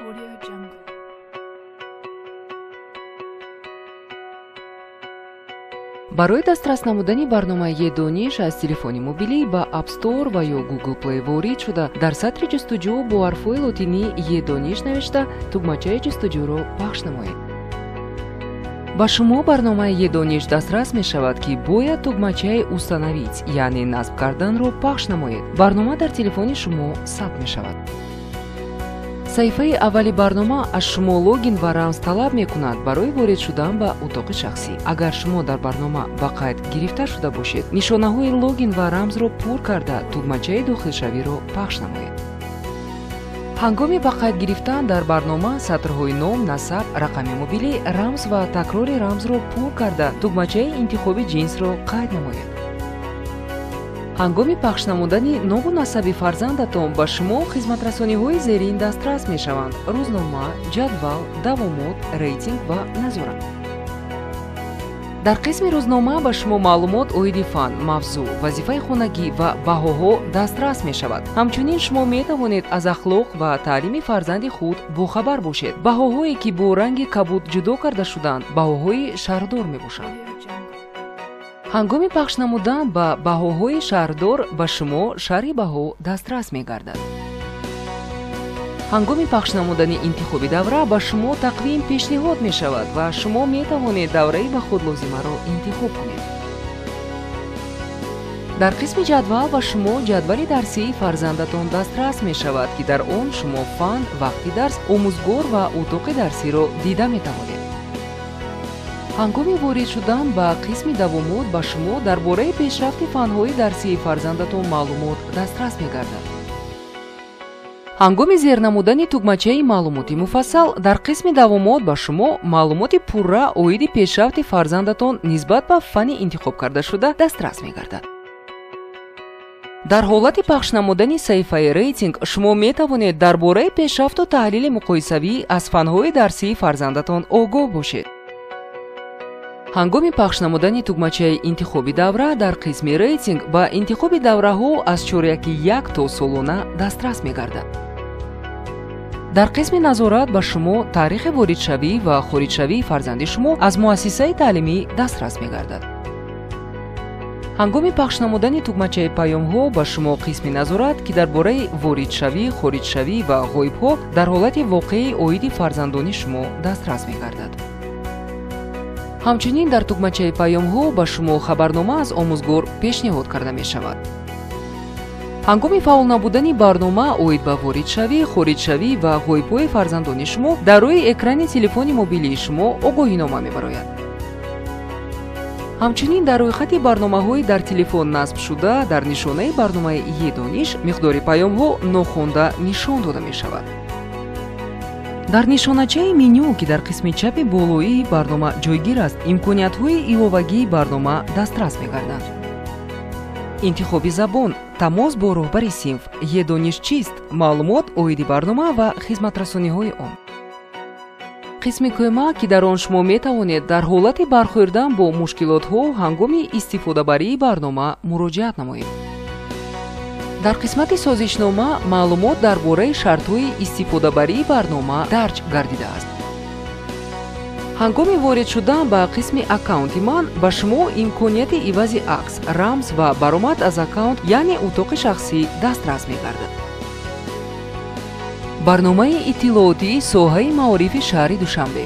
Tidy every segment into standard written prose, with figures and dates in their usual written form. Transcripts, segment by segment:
Audio Jungle. Барои дастрас намудани барномаи Е-дониш аз телефони мобилӣ ба App Store ва ё Google Play ворид шуда, дар сатри ҷустуҷӯ бо ҳарфҳои лотинӣ Е-дониш навишта, тугмачаи ҷустуҷӯро пахш намоед. Ба шумо барномаи Е-дониш дастрас мешавад, ки бояд тугмачаи «Установить», яъне насб карданро пахш намоед. Барнома дар телефони шумо сабт мешавад. Саҳифаи аввали барнома аз шумо логин ва рамз талаб мекунад барои ворид шудан ба утоқи шахсӣ. Агар шумо дар барнома ба қайд гирифта шуда бошед, нишонаҳои логин ва рамзро пур карда, тугмачаи дохилшавиро пахш намоед. Ҳангоми ба қайд гирифтан дар барнома сатрҳои ном, насаб, рақами мобилӣ, рамз ва такрори рамзро пур карда, тугмачаи интихоби ҷинсро қайд намоед. Ҳангоми пахш намудани ному насаби фарзандатон ба шумо хизматрасониҳои зерин дастрас мешаванд: рӯзнома, ҷадвал, давомот, рейтинг ва назорат. Дар қисми рӯзнома ба шумо маълумот оиди фан, мавзӯъ, вазифаи хонагӣ ва баҳоҳо дастрас мешавад. Ҳамчунин шумо метавонед аз ахлоқ ва таълими фарзанди худ бохабар бошед. Баҳоҳое, ки бо ранги кабуд ҷудо карда шуданд, баҳоҳои шаҳрдор мебошанд. Audio Jungle. Ҳангоми пахш намудан ба баҳоҳои шаҳрдор ба шумо шарҳи баҳо дастрас мегардад. Ҳангоми пахш намудани интихоби давра ба шумо тақвим пешниҳод мешавад ва шумо метавонед давраи ба худ лозимаро интихоб кунед. Дар қисми ҷадвал ба шумо ҷадвали дарсии фарзандатон дастрас мешавад, ки дар он шумо фан, вақти дарс, омӯзгор ва утоқи дарсиро дида метавонед. Ҳангоми ворид шудан ба қисми давомот ба шумо дар бораи пешрафти фанҳои дарсии фарзандатон маълумот дастрас мегардад. Ҳангоми зер намудани тугмачаи маълумоти муфассал дар қисми давомот ба шумо маълумоти пурра оиди пешрафти фарзандатон нисбат ба фани интихобкардашуда дастрас мегардад. Дар ҳолати пахш намудани саҳифаи рейтинг шумо метавонед дар бораи пешрафту таҳлили муқоисавӣ аз фанҳои дарсии фарзандатон огоҳ бошед. Ҳангоми пахш намудани тугмачаи интихоби давра дар қисми рейтинг ба интихоби давраҳо аз чоряки як то солона дастрас мегардад. Дар қисми назорат ба шумо таърихи воридшавӣ ва хориҷшавии фарзанди шумо аз муассисаи таълимӣ дастрас мегардад. Ҳангоми пахш намудани тугмачаи паёмҳо ба шумо қисми назорат, ки дар бораи воридшавӣ, хориҷшавӣ ва ғоибҳо дар ҳолати воқеӣ оиди фарзандони шумо дастрас мегардад. Ҳамчунин дар тугмачаи паёмҳо ба шумо хабарнома аз омӯзгор пешниҳод карда мешавад. Ҳангоми фаъол набудани барнома оид ба воридшавӣ, хориҷшавӣ ва ғоибҳои фарзандони шумо дар рӯи экрани телефони мобилии шумо огоҳинома мебарояд. Ҳамчунин дар рӯйхати барномаҳои дар телефон насбшуда дар нишонаи барномаи Е-дониш миқдори паёмҳо нохонда нишон дода мешавад. Дар нишоначаи меню, ки дар қисми чапи болоии барнома ҷойгир аст, имкониятҳои иловагии барнома дастрас мегарданд. Интихоби забон, тамос бо роҳбари синф, Е-дониш чист, маълумот оиди барнома ва хизматрасониҳои он. Қисми кӯмак, ки дар он шумо метавонед дар ҳолати бархӯрдан бо мушкилотҳо ҳангоми истифодабарии барнома муроҷиат намоед. Дар қисмати созишнома маълумот дар бораи шартҳои истифодабарии барнома дарҷ гардидааст. Ҳангоми ворид шудан ба қисми аккаунти ман ба шумо имконияти ивази акс, рамз ва баромад аз аккаунт, яъне утоқи шахсӣ дастрас мегардад. Барномаи иттилоотии соҳаи маорифи шаҳри Душанбе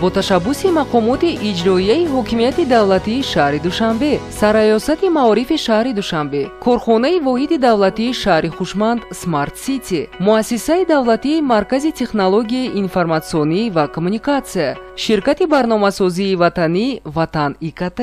бо ташаббуси мақомоти иҷроияи ҳокимияти давлатии шаҳри Душанбе, Сарраёсати маорифи шаҳри Душанбе, корхонаи воҳиди давлатии шаҳри хушманд Смарт Сити, муассисаи давлатии Маркази технологияи информатсионӣ ва коммуникатсия, ширкати барномасозии ватанӣ Ватан ИКТ.